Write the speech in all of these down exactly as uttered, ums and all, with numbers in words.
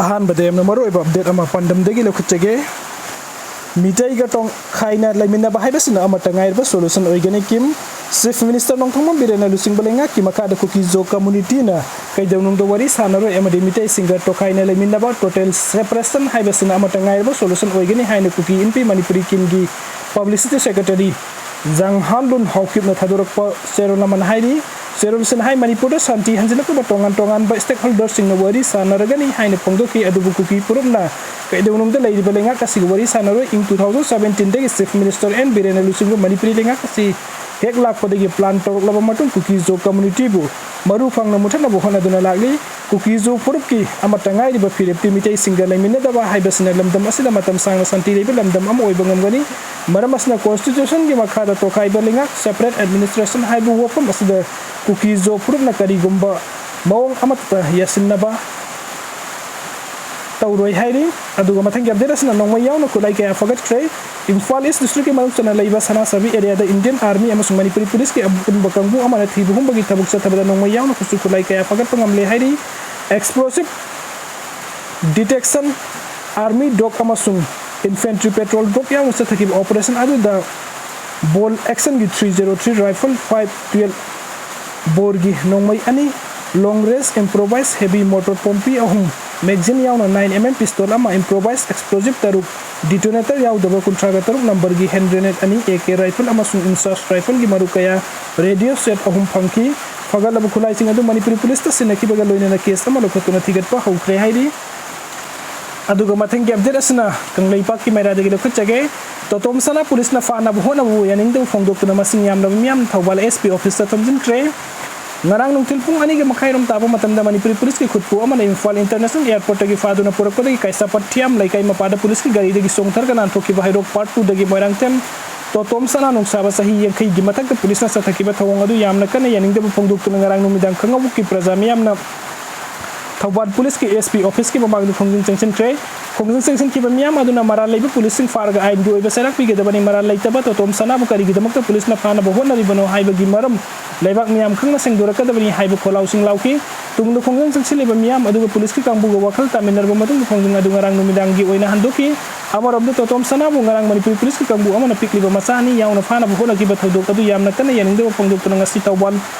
ꯑꯍꯥꯟꯕꯗ ꯌꯥꯝꯅ ꯃꯔꯨꯑꯣꯏꯕ ꯑꯞꯗꯦꯠ ꯑꯃ ꯄꯥꯟꯗꯝꯗꯒꯤ ꯂꯧꯈꯠꯆꯒꯦ꯫ ꯃꯤꯇꯩꯒ ꯇꯣꯈꯥꯏꯅ ꯂꯩꯃꯤꯟꯅꯕ ꯍꯥꯏꯕꯁꯤꯅ ꯑꯃꯠꯇ ꯉꯥꯏꯔꯕ ꯁꯣꯂꯨꯁꯟ ꯑꯣꯏꯒꯅꯤ꯫ ꯀꯤꯝ꯫ ꯆꯤꯐ ꯃꯤꯅꯤꯁꯇꯔ ꯅꯣꯡꯊꯣꯝꯕꯝ ꯕꯤꯔꯦꯟꯅ ꯂꯨꯆꯤꯡꯕ ꯂꯩꯉꯥꯛꯀꯤ ꯃꯈꯥꯗ ꯀꯨꯀꯤꯖꯣ ꯀꯝꯃꯨꯅꯤꯇꯤꯅ ꯀꯩꯗꯧꯅꯨꯡꯗ ꯋꯥꯔꯤ ꯁꯥꯟꯅꯔꯣꯏ ꯑꯃꯗꯤ ꯃꯤꯇꯩꯁꯤꯡꯒ ꯇꯣꯈꯥꯏꯅ ꯂꯩꯃꯤꯟꯅꯕ, ꯇꯣꯇꯦꯜ ꯁꯦꯄꯔꯦꯁꯟ ꯍꯥꯏꯕꯁꯤꯅ ꯑꯃꯠꯇ ꯉꯥꯏꯔꯕ ꯁꯣꯂꯨꯁꯟ ꯑꯣꯏꯒꯅꯤ ꯍꯥꯏꯅ ꯀꯨꯀꯤ ꯏꯟꯄꯤ ꯃꯅꯤꯄꯨꯔꯤ ꯀꯤꯝꯒꯤ ꯄꯕ꯭ꯂꯤꯁꯤꯇꯤ ꯁꯦꯀ꯭ꯔꯦꯇꯔꯤ ꯖꯪꯍꯥꯟꯂꯨꯟ ꯍꯥꯎꯀꯤꯞꯅ ꯊꯥꯗꯣꯔꯛꯄ ꯆꯦꯔꯣꯜ ꯑꯃꯅ ꯍꯥꯏꯔꯤ꯫ ꯆꯦꯔꯣꯜꯁꯤꯅ ꯍꯥꯏ, ꯃꯅꯤꯄꯨꯔꯗ ꯁꯥꯟꯇꯤ ꯍꯟꯖꯤꯜꯂꯛꯅꯕ ꯇꯣꯉꯥꯟ ꯇꯣꯉꯥꯟꯕ ꯁ꯭ꯇꯦꯛꯍꯣꯜꯗꯔꯁꯤꯡꯅ ꯋꯥꯔꯤ ꯁꯥꯟꯅꯔꯒꯅꯤ ꯍꯥꯏꯅ ꯐꯣꯡꯗꯣꯛꯈꯤ꯫ ꯑꯗꯨꯕꯨ ꯀꯨꯀꯤ ꯐꯨꯔꯨꯞꯅ ꯀꯩꯗꯧꯅꯨꯡꯗ ꯂꯩꯔꯤꯕ ꯂꯩꯉꯥꯛ ꯑꯁꯤꯒ ꯋꯥꯔꯤ ꯁꯥꯟꯅꯔꯣꯏ꯫ ꯏꯪ ꯇꯨ ꯊꯥꯎꯖꯟ ꯁꯕꯦꯟꯇꯤꯟꯗꯒꯤ ꯆꯤꯐ ꯃꯤꯅꯤꯁꯇꯔ ꯑꯦꯟ ꯕꯤꯔꯦꯟꯅ ꯂꯨꯆꯤꯡꯕ ꯃꯅꯤꯄꯨꯔꯤ ꯂꯩꯉꯥꯛ ꯑꯁꯤ ꯍꯦꯛ ꯂꯥꯛꯄꯗꯒꯤ ꯄ꯭ꯂꯥꯟ ꯇꯧꯔꯛꯂꯕ ꯃꯇꯨꯡ ꯀꯨꯀꯤꯖꯣ ꯀꯝꯃꯨꯅꯤꯇꯤꯕꯨ ꯃꯔꯨ ꯐꯪꯅ ꯃꯨꯊꯠꯅꯕ ꯍꯣꯠꯅꯗꯨꯅ ꯂꯥꯛꯂꯤ꯫ ꯀꯨꯀꯤꯖꯣ ꯐꯨꯔꯨꯞꯀꯤ ꯑꯃꯠꯇ ꯉꯥꯏꯔꯤꯕ ꯐꯤꯔꯦꯞꯇꯤ ꯃꯤꯇꯩꯁꯤꯡꯒ ꯂꯩꯃꯤꯟꯅꯗꯕ ꯍꯥꯏꯕꯁꯤꯅ ꯂꯝꯗꯝ ꯑꯁꯤꯗ ꯃꯇꯝ ꯁꯥꯡꯅ ꯁꯥꯟꯇꯤ ꯂꯩꯕ ꯂꯝꯗꯝ ꯑꯃ ꯑꯣꯏꯕ ꯉꯝꯒꯅꯤ꯫ ꯃꯔꯝ ꯑꯁꯤꯅ ꯀꯣꯟꯁꯇꯤꯇ꯭ꯌꯨꯁꯟꯒꯤ ꯃꯈꯥꯗ ꯇꯣꯈꯥꯏꯕ ꯂꯩꯉꯥꯛ, ꯁꯦꯄꯔꯦꯠ ꯑꯦꯗꯃꯤꯅꯤꯁꯇ꯭ꯔꯦꯁꯟ ꯍꯥꯏꯕ ꯋꯥꯐꯝ ꯑꯁꯤꯗ ꯀꯨꯀꯤꯖꯣ ꯐꯨꯔꯨꯞꯅ ꯀꯔꯤꯒꯨꯝꯕ ꯃꯑꯣꯡ ꯑꯃꯠꯇ ꯌꯥꯁꯤꯟꯅꯕ ꯇꯧꯔꯣꯏ ꯍꯥꯏꯔꯤ꯫ ꯑꯗꯨꯒ ꯃꯊꯪꯒꯤ ꯑꯞꯗꯦꯠ ꯑꯁꯤꯅ ꯅꯣꯡꯃꯩ ꯌꯥꯎꯅ ꯈꯨꯠꯂꯥꯏ ꯀꯌꯥ ꯐꯒꯠꯈ꯭ꯔꯦ꯫ ꯏꯝꯐꯥꯜ ꯏꯁ ꯗꯤꯁꯇ꯭ꯔꯤꯛꯀꯤ ꯃꯅꯨꯡ ꯆꯟꯅ ꯂꯩꯕ ꯁꯅꯥꯁꯥꯕꯤ ꯑꯦꯔꯤꯌꯥꯗ ꯏꯟꯗꯤꯌꯟ ꯑꯥꯔꯃꯤ ꯑꯃꯁꯨꯡ ꯃꯅꯤꯄꯨꯔꯤ ꯄꯨꯂꯤꯁꯀꯤ ꯑꯄꯨꯟꯕ ꯀꯥꯡꯕꯨ ꯑꯃꯅ ꯊꯤꯕ ꯍꯨꯝꯕꯒꯤ ꯊꯕꯛ ꯆꯠꯊꯕꯗ ꯅꯣꯡꯃꯩ ꯌꯥꯎꯅ ꯈꯨꯠꯁꯨ ꯈꯨꯠꯂꯥꯏ ꯀꯌꯥ ꯐꯒꯠꯄ ꯉꯝꯂꯦ ꯍꯥꯏꯔꯤ꯫ ꯑꯦꯛꯁꯄ꯭ꯂꯣꯁꯤꯞ ꯗꯤꯇꯦꯛꯁꯟ, ꯑꯥꯔꯃꯤ ꯗꯣꯒ ꯑꯃꯁꯨꯡ ꯏꯟꯐꯦꯟꯇ꯭ꯔꯤ ꯄꯦꯇ꯭ꯔꯣꯜ ꯗꯣꯒ ꯌꯥꯎꯅ ꯆꯠꯊꯈꯤꯕ ꯑꯣꯄꯔꯦꯁꯟ ꯑꯗꯨꯗ ꯕꯣꯜ ꯑꯦꯛꯁꯟꯒꯤ three zero three rifle, five twelve ꯕꯣꯔꯒꯤ ꯅꯣꯡꯃꯩ ꯑꯅꯤ, long range improvised heavy motor ꯄꯣꯝꯄꯤ ꯑꯍꯨꯝ, ꯃꯦꯒꯖꯤꯟ ꯌꯥꯎꯅ ꯅꯥꯏꯟ ꯑꯦꯝ ꯑꯦꯝ ꯄꯤꯁꯇꯣꯜ ꯑꯃ, ꯏꯝꯄ꯭ꯔꯣꯚꯥꯏꯖ ꯑꯦꯛꯁꯄ꯭ꯂꯣꯖꯤꯞ ꯇꯔꯨꯛ, ꯗꯤꯇꯣꯅꯦꯇꯔ ꯌꯥꯎꯗꯕ ꯀꯨꯟꯊ꯭ꯔꯥꯒ ꯇꯔꯨꯛ ꯅꯝꯕꯔꯒꯤ ꯍꯦꯟ ꯒ꯭ꯔꯦꯅꯦꯗ ꯑꯅꯤ, ꯑꯦ ꯀꯦ ꯔꯥꯏꯐꯜ ꯑꯃꯁꯨꯡ ꯏꯟꯆꯥꯔꯖ ꯔꯥꯏꯐꯜꯒꯤ ꯃꯔꯨ ꯀꯌꯥ, ꯔꯦꯗꯤꯑꯣ ꯁꯦꯠ ꯑꯍꯨꯝ ꯐꯪꯈꯤ꯫ ꯐꯒꯠꯂꯕ ꯈꯨꯠꯂꯥꯏꯁꯤꯡ ꯑꯗꯨ ꯃꯅꯤꯄꯨꯔꯤ ꯄꯨꯂꯤꯁꯇ ꯁꯤꯟꯅꯈꯤꯕꯒ ꯂꯣꯏꯅꯅ ꯀꯦꯁ ꯑꯃ ꯂꯧꯈꯠꯇꯨꯅ ꯊꯤꯒꯠꯄ ꯍꯧꯈ꯭ꯔꯦ ꯍꯥꯏꯔꯤ꯫ ꯑꯗꯨꯒ ꯃꯊꯪꯒꯤ ꯑꯞꯗꯦꯠ ꯑꯁꯤꯅ ꯀꯪꯂꯩꯄꯥꯛꯀꯤ ꯃꯩꯔꯥꯗꯒꯤ ꯂꯧꯈꯠꯆꯒꯦ꯫ ꯇꯣꯇꯣꯝ ꯁꯅꯥ ꯄꯨꯂꯤꯁꯅ ꯐꯥꯅꯕ ꯍꯣꯠꯅꯕꯕꯨ ꯌꯥꯅꯤꯡꯗꯕ ꯐꯣꯡꯗꯣꯛꯇꯨꯅ ꯃꯁꯤꯡ ꯌꯥꯝꯂꯕ ꯃꯤꯌꯥꯝꯅ ꯊꯧꯕꯥꯜ ꯑꯦꯁ ꯄꯤ ꯑꯣꯐꯤꯁꯇ ꯊꯣꯝꯖꯤꯟꯈ꯭ꯔꯦ꯫ ꯉꯔꯥꯡ ꯅꯨꯡꯊꯤꯜ ꯄꯨꯡ ꯑꯅꯤꯒ ꯃꯈꯥꯏꯔꯣꯝ ꯇꯥꯕ ꯃꯇꯝꯗ ꯃꯅꯤꯄꯨꯔꯤ ꯄꯨꯂꯤꯁꯀꯤ ꯈꯨꯠꯄꯨ ꯑꯃꯅ ꯏꯝꯐꯥꯜ ꯏꯟꯇꯔꯅꯦꯁꯅꯦꯜ ꯑꯦꯌꯔꯄꯣꯔꯠꯇꯒꯤ ꯐꯥꯗꯨꯅ ꯄꯨꯔꯛꯄꯗꯒꯤ ꯀꯩꯁꯥꯄꯠ ꯊꯤꯌꯥꯝ ꯂꯩꯀꯥꯏ ꯃꯄꯥꯗ ꯄꯨꯂꯤꯁꯀꯤ ꯒꯥꯔꯤꯗꯒꯤ ꯆꯣꯡꯊꯔꯒ ꯅꯥꯟꯊꯣꯛꯈꯤꯕ ꯍꯩꯔꯣꯛ ꯄꯥꯔꯠ ꯇꯨꯗꯒꯤ ꯃꯣꯏꯔꯥꯡꯊꯦꯝ ꯇꯣꯇꯣꯝ ꯁꯅꯥ ꯅꯨꯡꯁꯥꯕ ꯆꯍꯤ ꯌꯥꯡꯈꯩꯒꯤ ꯃꯊꯛꯇ ꯄꯨꯂꯤꯁꯅ ꯆꯠꯊꯈꯤꯕ ꯊꯧꯑꯣꯡ ꯑꯗꯨ ꯌꯥꯝꯅ ꯀꯟꯅ ꯌꯥꯅꯤꯡꯗꯕ ꯐꯣꯡꯗꯣꯛꯇꯨꯅ ꯉꯔꯥꯡ ꯅꯨꯃꯤꯗꯥꯡ ꯈꯥꯡꯉꯕꯣꯛꯀꯤ ꯄ꯭ꯔꯖꯥ ꯃꯤꯌꯥꯝꯅ ꯊꯧꯕꯥꯜ ꯄꯨꯂꯤꯁꯀꯤ ꯑꯦꯁ ꯄꯤ ꯑꯣꯐꯤꯁꯀꯤ ꯃꯃꯥꯡꯗ ꯈꯣꯡꯖꯪ ꯆꯪꯁꯤꯟꯈ꯭ꯔꯦ꯫ ꯈꯣꯡꯖꯪ ꯆꯪꯁꯤꯟꯈꯤꯕ ꯃꯤꯌꯥꯝ ꯑꯗꯨꯅ ꯃꯔꯥꯜ ꯂꯩꯕ ꯄꯨꯂꯤꯁꯁꯤꯡ ꯐꯥꯔꯒ ꯑꯥꯏꯟꯒꯤ ꯑꯣꯏꯕ ꯆꯩꯔꯥꯛ ꯄꯤꯒꯗꯕꯅꯤ, ꯃꯔꯥꯜ ꯂꯩꯇꯕ ꯇꯣꯇꯣꯝ ꯁꯅꯥꯕꯨ ꯀꯔꯤꯒꯤꯗꯃꯛꯇ ꯄꯨꯂꯤꯁꯅ ꯐꯥꯅꯕ ꯍꯣꯠꯅꯔꯤꯕꯅꯣ ꯍꯥꯏꯕꯒꯤ ꯃꯔꯝ ꯂꯩꯕꯥꯛ ꯃꯤꯌꯥꯝ ꯈꯪꯅ ꯁꯦꯡꯗꯣꯔꯛꯀꯗꯕꯅꯤ ꯍꯥꯏꯕ ꯈꯣꯜꯂꯥꯎꯁꯤꯡ ꯂꯥꯎꯈꯤ꯫ ꯇꯨꯡꯗ ꯈꯣꯡꯖꯪ ꯆꯪꯁꯤꯜꯂꯤꯕ ꯃꯤꯌꯥꯝ ꯑꯗꯨꯒ ꯄꯨꯂꯤꯁꯀꯤ ꯀꯥꯡꯕꯨꯒ ꯋꯥꯈꯜ ꯇꯥꯃꯤꯟꯅꯔꯕ ꯃꯇꯨꯡꯗ ꯈꯣꯡꯖꯪ ꯑꯗꯨ ꯉꯔꯥꯡ ꯅꯨꯃꯤꯗꯥꯡꯒꯤ ꯑꯣꯏꯅ ꯍꯟꯗꯣꯛꯈꯤ꯫ ꯑꯃꯔꯣꯝꯗ ꯇꯣꯇꯣꯝ ꯁꯅꯥꯕꯨ ꯉꯔꯥꯡ ꯃꯅꯤꯄꯨꯔꯤ ꯄꯨꯂꯤꯁꯀꯤ ꯀꯥꯡꯕꯨ ꯑꯃꯅ ꯄꯤꯛꯂꯤꯕ ꯃꯆꯥ ꯑꯅꯤ ꯌꯥꯎꯅ ꯐꯥꯅꯕ ꯍꯣꯠꯅꯈꯤꯕ ꯊꯧꯗꯣꯛ ꯑꯗꯨ ꯌꯥꯝꯅ ꯀꯟꯅ ꯌꯥꯅꯤꯡꯗꯕ ꯐꯣꯡꯗꯣꯛꯇꯨꯅ ꯉꯁꯤ ꯊꯧꯕꯥꯜ,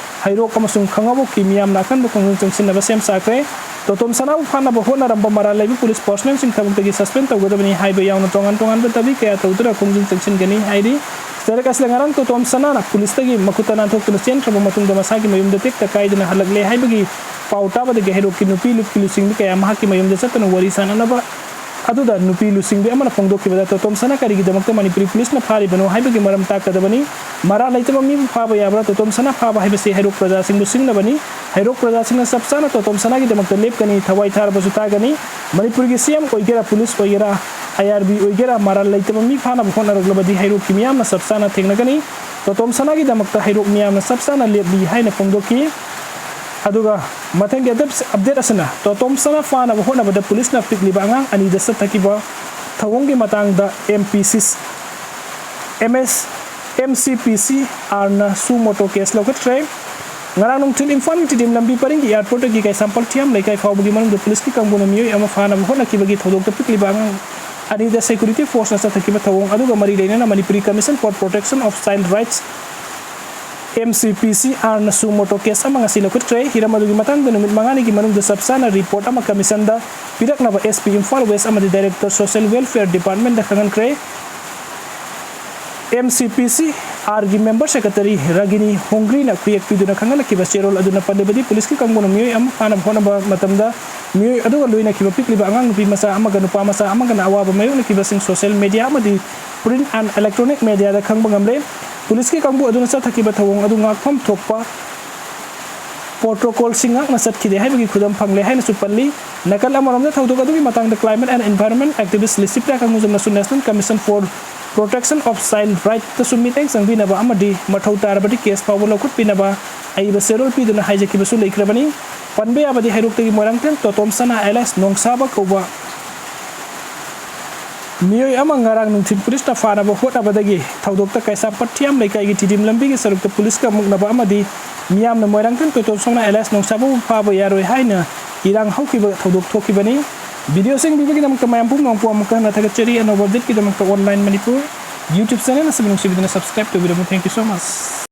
ꯍꯩꯔꯣꯛ ꯑꯃꯁꯨꯡ ꯈꯥꯉꯕꯣꯛꯀꯤ ꯃꯤꯌꯥꯝꯅ ꯑꯀꯟꯕ ꯈꯣꯡꯖꯪ ꯆꯪꯁꯤꯟꯅꯕ ꯁꯦꯝ ꯁꯥꯈ꯭ꯔꯦ꯫ ꯇꯣꯇꯣꯝ ꯁꯅꯥꯕꯨ ꯐꯥꯅꯕ ꯍꯣꯠꯅꯔꯝꯕ ꯃꯔꯥꯜ ꯂꯩꯕ ꯄꯨꯂꯤꯁ ꯄꯥꯔꯁꯣꯅꯦꯜꯁꯤꯡ ꯊꯕꯛꯇꯒꯤ ꯁꯁꯄꯦꯟ ꯇꯧꯒꯗꯕꯅꯤ ꯍꯥꯏꯕ ꯌꯥꯎꯅ ꯇꯣꯉꯥꯟ ꯇꯣꯉꯥꯟꯕ ꯗꯥꯕꯤ ꯀꯌꯥ ꯇꯧꯗꯨꯅ ꯈꯣꯡꯖꯪ ꯆꯪꯁꯤꯟꯒꯅꯤ ꯍꯥꯏꯔꯤ꯫ ꯆꯩꯔꯛ ꯑꯁꯤꯗ ꯉꯔꯥꯡ ꯇꯣꯇꯣꯝ ꯁꯅꯥꯅ ꯄꯨꯂꯤꯁꯇꯒꯤ ꯃꯈꯨꯠꯇ ꯅꯥꯟꯊꯣꯛꯇꯨꯅ ꯆꯦꯟꯈ꯭ꯔꯕ ꯃꯇꯨꯡꯗ ꯃꯁꯥꯒꯤ ꯃꯌꯨꯝꯗ ꯇꯦꯛꯇ ꯀꯥꯏꯗꯅ ꯍꯜꯂꯛꯂꯦ ꯍꯥꯏꯕꯒꯤ ꯄꯥꯎ ꯇꯥꯕꯗꯒꯤ ꯍꯩꯔꯣꯛꯀꯤ ꯅꯨꯄꯤ ꯂꯨꯞꯀꯤ ꯂꯨꯆꯤꯡꯕꯤ ꯀꯌꯥ ꯃꯍꯥꯛꯀꯤ ꯃꯌꯨꯝꯗ ꯆꯠꯇꯨꯅ ꯋꯥꯔꯤ ꯁꯥꯟꯅꯅꯕ ꯑꯗꯨꯗ ꯅꯨꯄꯤ ꯂꯨꯆꯤꯡꯕꯤ ꯑꯃꯅ ꯐꯣꯡꯗꯣꯛꯈꯤꯕꯗ, ꯇꯣꯇꯣꯝ ꯁꯅꯥ ꯀꯔꯤꯒꯤꯗꯃꯛꯇ ꯃꯅꯤꯄꯨꯔꯤ ꯄꯨꯂꯤꯁꯅ ꯐꯥꯔꯤꯕꯅꯣ ꯍꯥꯏꯕꯒꯤ ꯃꯔꯝ ꯇꯥꯛꯀꯗꯕꯅꯤ꯫ ꯃꯔꯥꯜ ꯂꯩꯇꯕ ꯃꯤꯕꯨ ꯐꯥꯕ ꯌꯥꯕ꯭ꯔꯥ? ꯇꯣꯇꯣꯝ ꯁꯅꯥ ꯐꯥꯕ ꯍꯥꯏꯕꯁꯤ ꯍꯩꯔꯣꯛ ꯄ꯭ꯔꯖꯥꯁꯤꯡꯕꯨ ꯁꯤꯡꯅꯕꯅꯤ꯫ ꯍꯩꯔꯣꯛ ꯄ꯭ꯔꯖꯥꯁꯤꯡꯅ ꯆꯞ ꯆꯥꯅ ꯇꯣꯇꯣꯝ ꯁꯅꯥꯒꯤꯗꯃꯛꯇ ꯂꯦꯞꯀꯅꯤ, ꯊꯋꯥꯏ ꯊꯥꯔꯕꯁꯨ ꯊꯥꯒꯅꯤ꯫ ꯃꯅꯤꯄꯨꯔꯒꯤ ꯁꯤ ꯑꯦꯝ ꯑꯣꯏꯒꯦꯔꯥ, ꯄꯨꯂꯤꯁ ꯑꯣꯏꯒꯦꯔꯥ, ꯑꯥꯏ ꯑꯥꯔ ꯕꯤ ꯑꯣꯏꯒꯦꯔꯥ, ꯃꯔꯥꯜ ꯂꯩꯇꯕ ꯃꯤ ꯐꯥꯅꯕ ꯍꯣꯠꯅꯔꯛꯂꯕꯗꯤ ꯍꯩꯔꯣꯛꯀꯤ ꯃꯤꯌꯥꯝꯅ ꯆꯞ ꯆꯥꯅ ꯊꯦꯡꯅꯒꯅꯤ꯫ ꯇꯣꯇꯣꯝ ꯁꯅꯥꯒꯤꯗꯃꯛꯇ ꯍꯩꯔꯣꯛ ꯃꯤꯌꯥꯝꯅ ꯆꯞ ꯆꯥꯅ ꯂꯦꯞꯂꯤ ꯍꯥꯏꯅ ꯐꯣꯡꯗꯣꯛꯈꯤ꯫ ꯑꯗꯨꯒ ꯃꯊꯪꯒꯤ ꯑꯞꯗꯦꯠ, ꯑꯞꯗꯦꯠ ꯑꯁꯤꯅ ꯇꯣꯇꯣꯝ ꯁꯅꯥ ꯐꯥꯅꯕ ꯍꯣꯠꯅꯕꯗ ꯄꯨꯂꯤꯁꯅ ꯄꯤꯛꯂꯤꯕ ꯑꯉꯥꯡ ꯑꯅꯤꯗ ꯆꯠꯊꯈꯤꯕ ꯊꯧꯑꯣꯡꯒꯤ ꯃꯇꯥꯡꯗ ꯑꯦꯝ ꯄꯤ ꯁꯤ, ꯑꯦꯝ ꯑꯦꯁ, ꯑꯦꯝ ꯁꯤ ꯄꯤ ꯁꯤ ꯑꯥꯔꯅ ꯁꯨ ꯃꯣꯇꯣ ꯀꯦꯁ ꯂꯧꯈꯠꯈ꯭ꯔꯦ꯫ ꯉꯔꯥꯡ ꯅꯨꯡꯊꯤꯜ ꯏꯝꯐꯥꯜꯒꯤ ꯇꯤꯗꯤꯝ ꯂꯝꯕꯤ ꯄꯔꯤꯡꯒꯤ ꯑꯦꯌꯥꯔꯄꯣꯔꯠꯇꯒꯤ ꯀꯩꯁꯥꯝꯄꯥꯠ ꯊꯤꯌꯥꯝ ꯂꯩꯀꯥꯏ ꯐꯥꯎꯕꯒꯤ ꯃꯅꯨꯡꯗ ꯄꯨꯂꯤꯁꯀꯤ ꯀꯥꯡꯕꯨꯅ ꯃꯤꯑꯣꯏ ꯑꯃ ꯐꯥꯅꯕ ꯍꯣꯠꯅꯈꯤꯕꯒꯤ ꯊꯧꯗꯣꯛꯇ ꯄꯤꯛꯂꯤꯕ ꯑꯉꯥꯡ ꯑꯅꯤꯗ ꯁꯦꯀ꯭ꯌꯨꯔꯤꯇꯤ ꯐꯣꯔꯁꯅ ꯆꯠꯊꯈꯤꯕ ꯊꯧꯑꯣꯡ ꯑꯗꯨꯒ ꯃꯔꯤ ꯂꯩꯅꯅ Manipuri commission for protection of child rights, M C P ꯁꯤ ꯑꯥꯔꯅ ꯁꯨ ꯃꯣꯇꯣ ꯀꯦꯁ ꯑꯃ ꯉꯁꯤ ꯂꯧꯈꯠꯈ꯭ꯔꯦ꯫ ꯍꯤꯔꯝ ꯑꯗꯨꯒꯤ ꯃꯇꯥꯡꯗ ꯅꯨꯃꯤꯠ ꯃꯉꯥꯅꯤꯒꯤ ꯃꯅꯨꯡꯗ ꯆꯞ ꯆꯥꯅ ꯔꯤꯄꯣꯔꯠ ꯑꯃ ꯀꯃꯤꯁꯟꯗ ꯄꯤꯔꯛꯅꯕ ꯑꯦꯁ ꯄꯤ ꯏꯝꯐꯥꯜ ꯋꯦꯁ ꯑꯃꯗꯤ ꯗꯥꯏꯔꯦꯛꯇꯔ ꯁꯣꯁꯤꯌꯦꯜ ꯋꯦꯜꯐꯤꯌꯔ ꯗꯤꯄꯥꯔꯠꯃꯦꯟꯗ ꯈꯪꯍꯟꯈ꯭ꯔꯦ꯫ ꯑꯦꯝ ꯁꯤ ꯄꯤ ꯁꯤ ꯑꯥꯔꯒꯤ ꯃꯦꯝꯕꯔ ꯁꯦꯀ꯭ꯔꯦꯇꯔꯤ ꯔꯥꯒꯤꯅꯤ ꯍꯣꯡꯒ꯭ꯔꯤꯅ ꯈꯨꯌꯦꯛ ꯄꯤꯗꯨꯅ ꯈꯪꯍꯜꯂꯛꯈꯤꯕ ꯆꯦꯔꯣꯜ ꯑꯗꯨꯅ ꯄꯜꯂꯤꯕꯗꯤ, ꯄꯨꯂꯤꯁꯀꯤ ꯀꯥꯡꯕꯨꯅ ꯃꯤꯑꯣꯏ ꯑꯃ ꯐꯥꯅꯕ ꯍꯣꯠꯅꯕ ꯃꯇꯝꯗ ꯃꯤꯑꯣꯏ ꯑꯗꯨꯒ ꯂꯣꯏꯅꯈꯤꯕ ꯄꯤꯛꯂꯤꯕ ꯑꯉꯥꯡ ꯅꯨꯄꯤ ꯃꯆꯥ ꯑꯃꯒ ꯅꯨꯄꯥ ꯃꯆꯥ ꯑꯃꯒꯅ ꯑꯋꯥꯕ ꯃꯥꯌꯣꯛꯅꯈꯤꯕꯁꯤꯡ ꯁꯣꯁꯤꯌꯦꯜ ꯃꯦꯗꯤꯌꯥ ꯑꯃꯗꯤ ꯄ꯭ꯔꯤꯟꯠ ꯑꯦꯟ ꯏꯂꯦꯛꯇ꯭ꯔꯣꯅꯤꯛ ꯃꯦꯗꯤꯌꯥꯗ ꯈꯪꯕ ꯉꯝꯂꯦ꯫ ꯄꯨꯂꯤꯁꯀꯤ ꯀꯥꯡꯕꯨ ꯑꯗꯨꯅ ꯆꯠꯊꯈꯤꯕ ꯊꯧꯑꯣꯡ ꯑꯗꯨ ꯉꯥꯛꯐꯝ ꯊꯣꯛꯄ ꯄ꯭ꯔꯣꯇꯣꯀꯣꯜꯁꯤꯡ ꯉꯥꯛꯅ ꯆꯠꯈꯤꯗꯦ ꯍꯥꯏꯕꯒꯤ ꯈꯨꯗꯝ ꯐꯪꯂꯦ ꯍꯥꯏꯅꯁꯨ ꯄꯜꯂꯤ꯫ ꯅꯥꯀꯜ ꯑꯃꯔꯣꯝꯗ ꯊꯧꯗꯣꯛ ꯑꯗꯨꯒꯤ ꯃꯇꯥꯡꯗ climate and environment activist Licypriya ꯀꯪꯒꯨꯖꯝꯅꯁꯨ national commission for protection of child ꯔꯥꯏꯠꯇꯁꯨ ꯃꯤꯠꯌꯦꯡ ꯆꯪꯕꯤꯅꯕ ꯑꯃꯗꯤ ꯃꯊꯧ ꯇꯥꯔꯕꯗꯤ ꯀꯦꯁ ꯐꯥꯎꯕ ꯂꯧꯈꯠꯄꯤꯅꯕ ꯑꯏꯕ ꯆꯦꯔꯣꯜ ꯄꯤꯗꯨꯅ ꯍꯥꯏꯖꯈꯤꯕꯁꯨ ꯂꯩꯈ꯭ꯔꯕꯅꯤ꯫ ꯄꯟꯕ ꯌꯥꯕꯗꯤ ꯍꯩꯔꯣꯛꯇꯒꯤ ꯃꯣꯏꯔꯥꯡꯊꯦꯝ ꯇꯣꯇꯣꯝꯁꯅꯥ alias ꯅꯣꯡꯁꯥꯕ ꯀꯧꯕ ꯃꯤꯑꯣꯏ ꯑꯃ ꯉꯔꯥꯡ ꯅꯨꯡꯊꯤꯜ ꯄꯨꯂꯤꯁꯅ ꯐꯥꯅꯕ ꯍꯣꯠꯅꯕꯗꯒꯤ ꯊꯧꯗꯣꯛꯇ ꯀꯩꯁꯥꯝꯄꯥꯠ ꯊꯤꯌꯥꯝ ꯂꯩꯀꯥꯏꯒꯤ ꯇꯤꯗꯤꯝ ꯂꯝꯕꯤꯒꯤ ꯁꯔꯨꯛꯇ ꯄꯨꯂꯤꯁꯀ ꯃꯨꯛꯅꯕ ꯑꯃꯗꯤ ꯃꯤꯌꯥꯝꯅ ꯃꯣꯏꯔꯥꯡꯊꯦꯝ ꯇꯣꯇꯣꯝꯁꯅꯥ alias ꯅꯣꯡꯁꯥꯕꯕꯨ ꯐꯥꯕ ꯌꯥꯔꯣꯏ ꯍꯥꯏꯅ ꯏꯔꯥꯡ ꯍꯧꯈꯤꯕ ꯊꯧꯗꯣꯛ ꯊꯣꯛꯈꯤꯕꯅꯤ꯫ Video ꯁꯤꯡ ꯄꯤꯕꯒꯤꯗꯃꯛꯇ ꯃꯌꯥꯝ ꯄꯨꯝꯅꯃꯛꯄꯨ ꯑꯃꯨꯛꯀ ꯍꯟꯅ ꯊꯥꯒꯠꯆꯔꯤ꯫ ꯑꯅꯧꯕ update ꯀꯤꯗꯃꯛꯇ Online Manipur YouTube channel ꯑꯁꯤꯕꯨ ꯅꯨꯡꯁꯤꯕꯤꯗꯨꯅ subscribe ꯇꯧꯕꯤꯔꯝꯃꯨ꯫ Thank you so much꯫